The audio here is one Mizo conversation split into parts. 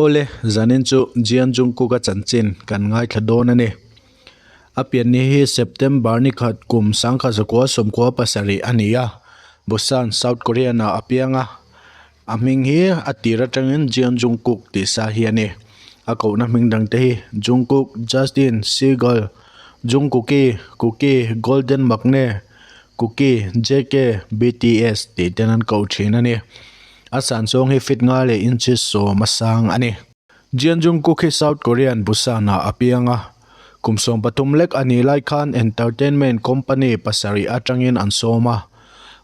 Awle, zanin chu Jian Jungkook-a chanchin kan ngaithla dawn a ni. A pianni hi September ni khat kum 1997 a ni a, Busan, South Korean-ah a piang a. A hming hi a tir atangin Jian Jungkook tih sa hi a ni. A kohna hming dangte hi Jungkook, Justin, Seagull, Jungkookie, Cookie, Golden Maknae, Cookie, JK, BTS tih ten an koh thin a ni. A san chhung hi feet nga leh inches 10 a sang a ni. Jian Jungkook hi South Korean Busan-ah a piang a, kum 13 lek a nih lai khan entertainment company pasarih atangin an sawm a.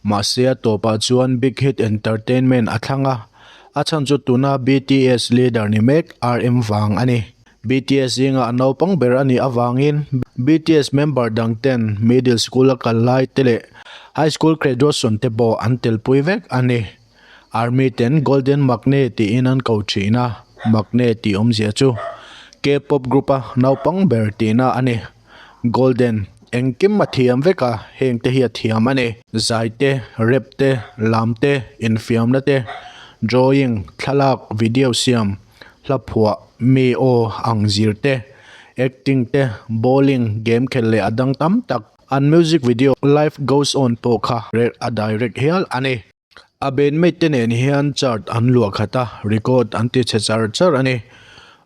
Mahse a tawpah chuan Big Hit Entertainment a thlang a, a chhan chu tuna BTS leader ni mek RM vang a ni. BTS zinga a naupang ber a nih avangin BTS member dang ten middle school a kal lai te leh high school graduation te pawh an telpui vek a ni. Army ten Golden Maknae tiin an ko thin a, Maknae tih awmzia chu K-pop group a naupang ber tihna a ni. Golden engkim a thiam vek a, heng te hi a thiam a ni. Zai te, rap te, lam te, infiamna te, drawing, thlalak, video siam, hla phuah, mi aw ang zir te, acting te, bowling, game khelh leh a dang tam tak. An music video Life Goes On pawh kha a direct hial a ni. A bandmate te nen hian chart an luah khat a, record an ti chhe char char a ni.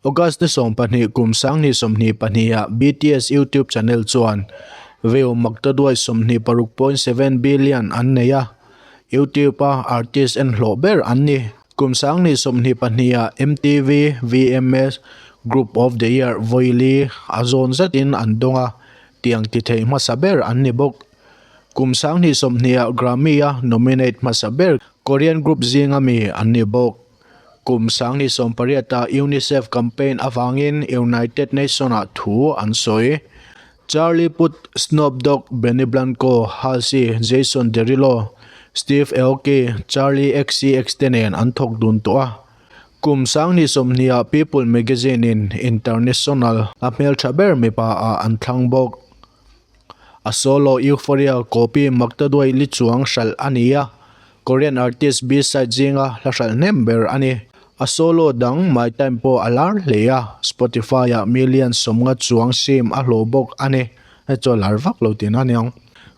August ni 12 kum 2022 ah BTS YouTube channel chuan view maktaduai 26.7 billion an nei a, YouTube a artist en hlawh ber an ni. Kum 2022 ah MTV VMAs Group of the Year vawi li a zawn zetin an dawng a, tiang ti thei hmasa ber an ni bawk. Kum 2020 ah Grammy a nominate hmasa ber Korean group zinga mi an ni bawk. Kum 2018 ah UNICEF campaign avangin United Nation ah thu an sawi. Charlie Puth, Snoop Dogg, Benny Blanco, Halsey, Jason Derulo, Steve Aoki, Charli XCX te nen an thawk dun tawh a. Kum 2020 ah People magazine in International a hmeltha ber mipa ah an thlang bawk. A solo Euphoria copy maktaduai li chuang hralh a ni a, Korean artist B-side zinga hla hralh hnem ber a ni. A solo dang My Time pawh a lar hle a, Spotify-ah million 50 chuang stream a hlawh bawk a ni. Hei chu a lar vak lo tihna a ni ang.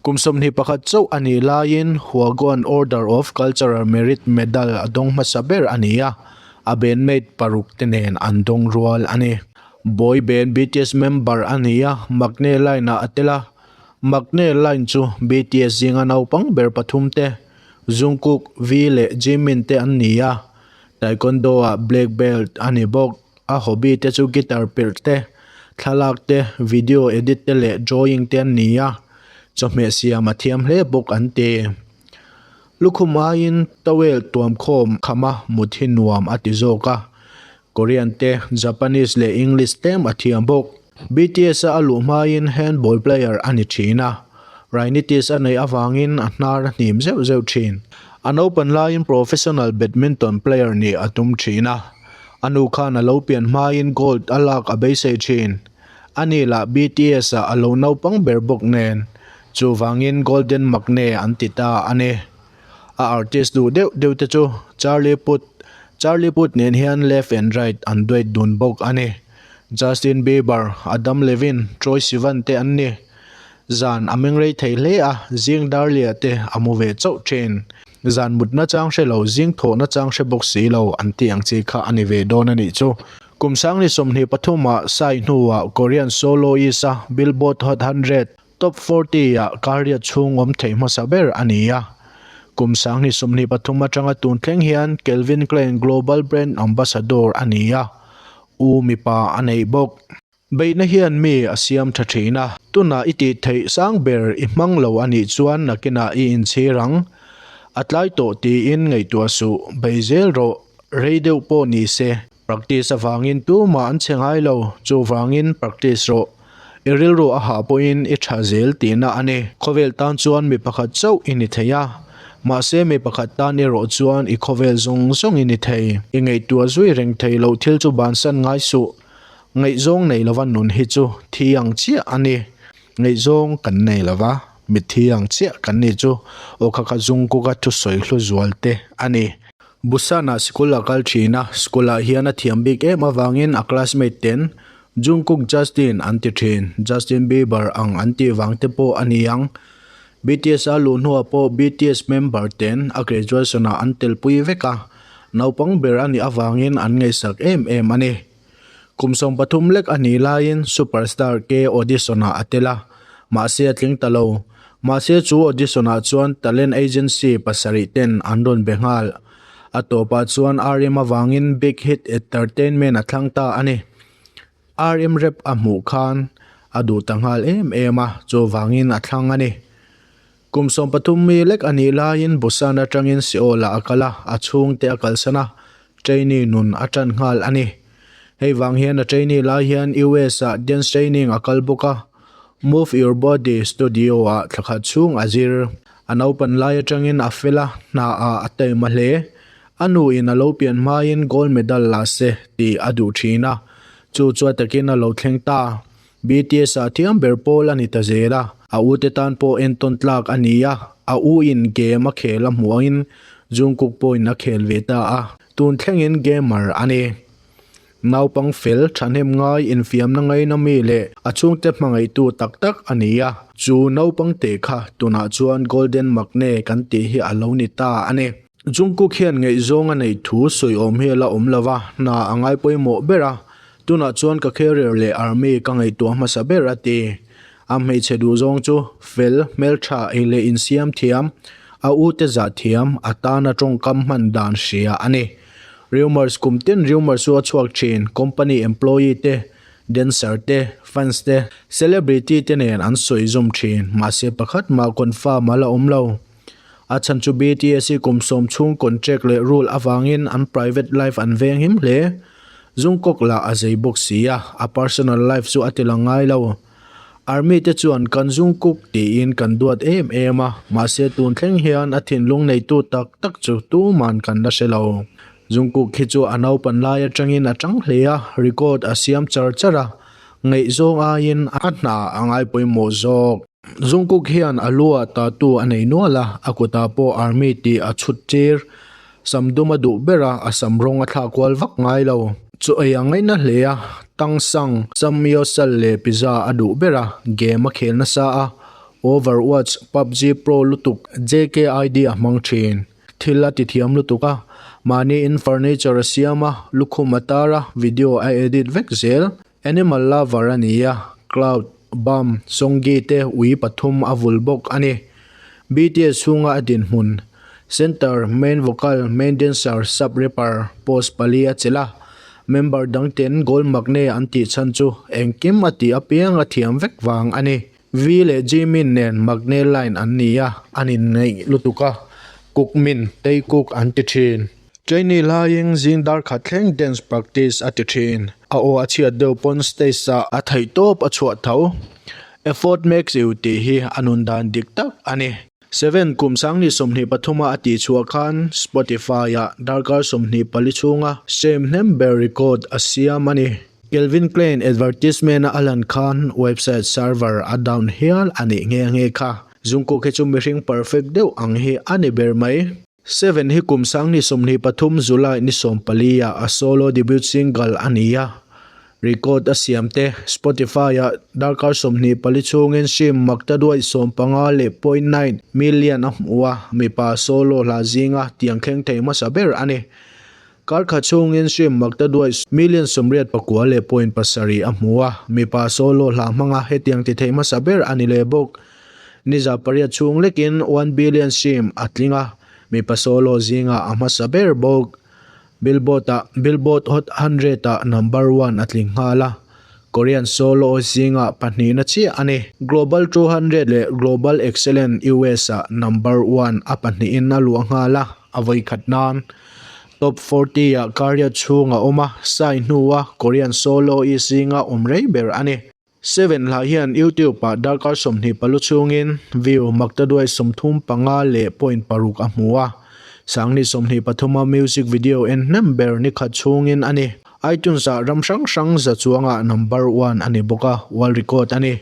Kum 21 chauh a nih laiin Hwagoan Order of Cultural Merit Medal a dawng hmasa ber a ni a, a bandmate paruk te nen an dawng rual a ni. Boy band BTS member a ni a, Maknae line-ah a tel a. Maknae line chu BTS zinga naupang ber pathum te, Jungkook, V leh Jimin te an ni a. Taekwondo-ah black belt a ni bawk. A hobby te chu guitar perh te, thlalak te, video edit te leh drawing te an ni a. Chawhmeh siam a thiam hle bawk an ti. Lukhum aiin towel tuamkhawm khama mut hi nuam a ti zawk a. Korean te, Japanese leh English tlem a thiam bawk. BTS a a luh hmain handball player a ni thin a, rhinitis a neih avangin a hnar a hnim zeuh zeuh thin. A naupan laiin professional badminton player nih a tum thin a, a nu khan a lo pian hmain gold a lak a beisei thin. Ani lah BTS ah a lo naupang ber bawk nen, chuvangin Golden Maknae an ti ta a ni. A artist duh deuh deuh te chu Charlie Puth, Charlie Puth nen hian left and right an duet dun bawk a ni. Justin Bieber, Adam Levine, Troye Sivan te an ni. Zan a meng rei thei hle a, zing darliah te a mu ve chauh thin. Zan mutna chang hre lo, zing thawhna chang hre bawk si lo an tih ang chi kha a ni ve dawn a nih chu. Kum 2023 ah Psy hnuah Korean soloist a Billboard Hot 100 Top 40 ah Karriat chhung awm thei hmasa ber a ni a. Kum 2023 atanga tun thleng hian Calvin Klein Global Brand Ambassador a ni a, u mipa a neih bawk. Beihna hian mi a siam tha thin a, tunah i tih theih sang ber i hmang lo a nih chuan nakinah i inchhir ang. A tlai tawh tiin ngaihtuah suh, bei zel rawh, rei deuh pawh ni se. Practice avangin tumah an che ngai lo, chuvangin practice rawh. I rilru a hah pawhin i tha zel tihna a ni. Khawvel tan chuan mi pakhat chauh i ni thei a, mahse mi pakhat tan erawh chuan i khawvel zawng zawng i ni thei. I ngaihtuah zui reng thei loh thil chu bansan ngai suh. Ngaihzawng nei lova nun hi chu thi ang chiah a ni. Ngaihzawng kan nei lova, mitthi ang chiah kan ni chu aw kha kha Jungkook-a thusawi hlu zual te a ni. Busan-ah sikul a kal thin a, school-ah hian a thiam bik em avangin a classmate ten Jungkook Justin an ti thin. Justin Bieber ang an tih vang te pawh a ni ang. BTS a luh hnuah pawh BTS member ten a graduation-ah an telpui vek a, naupang ber a nih avangin an ngaihsak em em a ni. Kum 13 lek a nih laiin Superstar K audition-ah a tel a, mahse a tling ta lo. Mahse chu audition-ah chuan talent agency pasarih ten an rawn be nghal. A tawpah chuan RM avangin Big Hit Entertainment a thlang ta a ni. RM rap a hmuh khan a duh ta nghal em em a, chuvangin a thlang a ni. Kum 13 mi lek a nih laiin Busan atangin Seoul-ah a kal a, a chhungte a kalsan a, trainee nun a tan nghal a ni. Hei vang hian a trainee lai hian US-ah dance training a kal bawk a, Move Your Body Studio-ah thla khat chhung a zir. A naupan lai atangin a fel a, hnaah a taima hle. A nuin a lo pian hmain gold medal la se tih a duh thin a, chu chu a takin a lo thleng ta. BTS-ah thiam ber pawl a ni ta zel a, a ute tan pawh entawn tlak a ni a, a u in game a khel a hmuh angin Jungkook pawhin a khel ve ta a, tun thlengin gamer a ni. Naupang fel, thahnem ngai, infiamna ngaina mi leh a chhungte hmangaihtu tak tak a ni a, chu naupang te kha tunah chuan Golden Maknae kan tih hi a lo ni ta a ni. Jungkook hian ngaihzawng a neih thu sawi awm hi a la awm lo va, hna a ngai pawimawh ber a, Tunah chuan ka career leh army ka ngaihtuah hmasa ber a ti. A hmeichhe duhzawng chu fel, hmeltha ei leh insiam thiam, a ute zah thiam, a tana tawngkam hman dan hria a ni. Rumours kum tin rumours chu a chhuak thin, company employee te, dancer te, fans te, celebrity te nen an sawi zawm thin, mahse pakhat mah confirm a la awm lo. A chhan chu BTS hi kum sawm chhung contract leh rule avangin an private life an veng him hle. Jungkook lah a zei bawk si a, a personal life chu a ti lang ngai lo. Army te chuan kan Jungkook tiin kan duat em em a, mahse tun thleng hian a thinlung neitu tak tak chu tuman kan la hre lo. Jungkook hi chu a naupan lai atangin a tang hle a, record a siam char char a, ngaihzawng aiin a hna a ngai pawimawh zawk. Jungkook hian a lu ah tattoo a nei nual a, a kutah pawh army tih a chhut tir. Sam dum a duh ber a, a sam rawng a thlak kual vak ngai lo. Chaw ei a ngaihna hle a, tang sang, samgyeopsal leh pizza a duh ber a, game a khel nasa a, Overwatch, PUBG Pro lutuk, JKID a hmang thin. Thil a ti thiam lutuk a, mahniin furniture a siam a, lukhum a tar a, video a edit vek zel. Animal lover a ni a, Cloud, Bam, Songgi te ui pathum a vul bawk a ni. BTS chhunga a dinhmun, Center, Main Vocal, Main Dancer, Sub Rapper, post pali a chelh a. Member dang ten Gold Maknae an tih chhan chu engkim a tih apiang a thiam vek vang a ni. V leh Jimin nen Maknae line an ni a, an inngaih lutuk a, Kukmin, Taekook an ti thin. Trainee laiin zing dar khat thleng dance practice a ti thin. A aw a chhiat deuh pawn stage ah a theih tawp a chhuah tho. Effort makes you tih hi a nun dan dik tak a ni. Seven kum sangni 23 a a tih chhuah khan Spotify ah darkar 24 chhunga stream hnem ber record a siam a ni. Calvin Klein advertisement a a lan khan website server a down hial a nih nghe nghe kha. Jungkook hi chu mihring perfect deuh ang hi a ni ber mai. Seven hi kum sangni 23 July ni 14 ah a solo debut single a ni a, record a siam te Spotify ah darkar 24 chhungin stream makta duai 15.9 million a hmu a, mipa solo hla zinga tiang thleng thei hmasa ber a ni. Kar khat chhungin stream makta duai million 89.7 a hmu a, mipa solo hla hmanga hetiang ti thei hmasa ber a ni leh bawk. Niza pariat chhung lekin one billion stream a tling a, mipa solo zingah a hmasa ber bawk. Billboard-ah Billboard Hot 100-ah number one a tling nghal a, Korean solo zingah pahnihna chiah a ni. Global 200 leh Global Excellent US-ah number one a pahnihin a luah nghal a, a vawikhat nan. Top 40-ah Korea chhung a awm a, Psy hnua Korean solo i zinga awm rei ber a ni. Seven hla hian YouTube ah darkar 25 chhungin view maktaduai 35.6 a hmu a, sangni 23 a music video en hnem ber ni khat chhungin a ni. iTunes ah ram hrang hrang za chuangah number one a ni bawk a, world record a ni.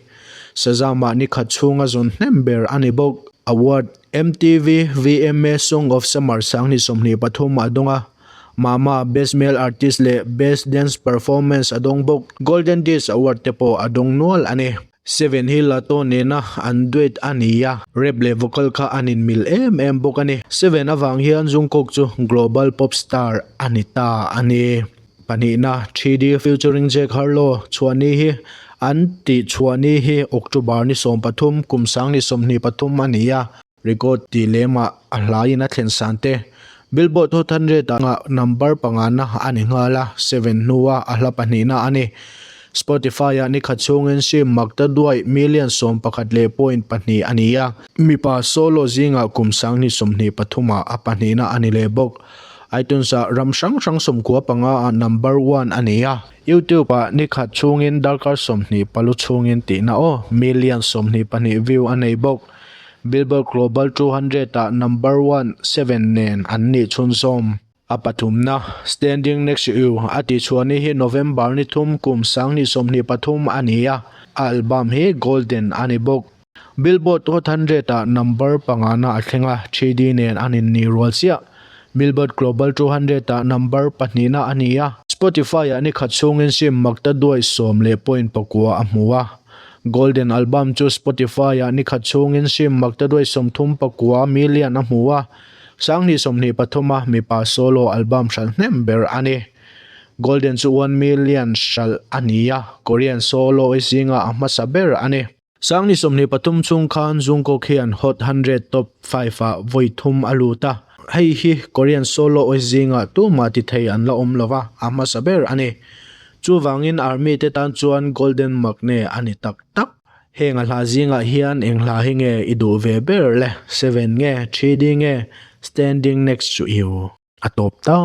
Shazam ah ni khat chhunga zawn hnem ber a ni bawk. Award MTV VMA Song of Summer 2023 a dawng a, Mama Best Male Artist leh Best Dance Performance a dawng bawk. Golden Disc Award te pawh a dawng nual a ni. Seven hi Lato nena an duet a ni a, rap leh vocal kha an inmil em em bawk a ni. Seven avang hian Jungkook chu global pop star a ni ta a ni. Pahnihna, 3D featuring Jack Harlow chhuahni hi an tih chhuahni hi October ni 13 kum 2023 a ni a, record tih lemah a hlaiin a thlen san te. Billboard Hot 100 ah number pangana a ni nghal a, Seven hnua a hla pahnihna a ni. Spotify ah nikhat chhungin sim makta duai million 11.2 a ni a, mipa solo zingah kum 2023 ah a pahnihna a ni leh bawk. iTunes ah ram hrang hrang 95 ah number one a ni a, YouTube ah ni khat chhungin darkar 20 palu chhungin tihna aw million 22 view a nei bawk. Billboard Global 200 ah number one seven nen an nih chhunzawm. A pathumna, Standing Next to You a tihchhuahni hi November ni thum kum 2023 a ni a, a album hi Golden a ni bawk. Billboard Hot 100 ah number pangana a thleng a, 3D nen an innih rual chiah. Billboard Global 200 ah number pahnihna a ni a. Spotify ah nikhat chhungin sim makta duai 10.9 a hmu a. Golden Album chu Spotify ah nikhat chhungin sim makta duai 39 million a hmu a, 2023 a mipa solo album hralh hnem ber a ni. Golden chu 1 million hralh a ni a, Korean solo zinga a hmasa ber a ni. 2023 chhung khan Jungkook hian Hot 100 Top 5 ah vawi thum a lut a, hei hi Korean solo awi zingah tumah ti thei an la awm lo va, a hmasa ber a ni. Chuvangin Army te tan chuan Golden Maknae a ni tak tak. Heng a hla zingah hian eng hla hi nge i duh ve ber le? Seven nge, 3D nge, Standing Next to You? A tawp ta.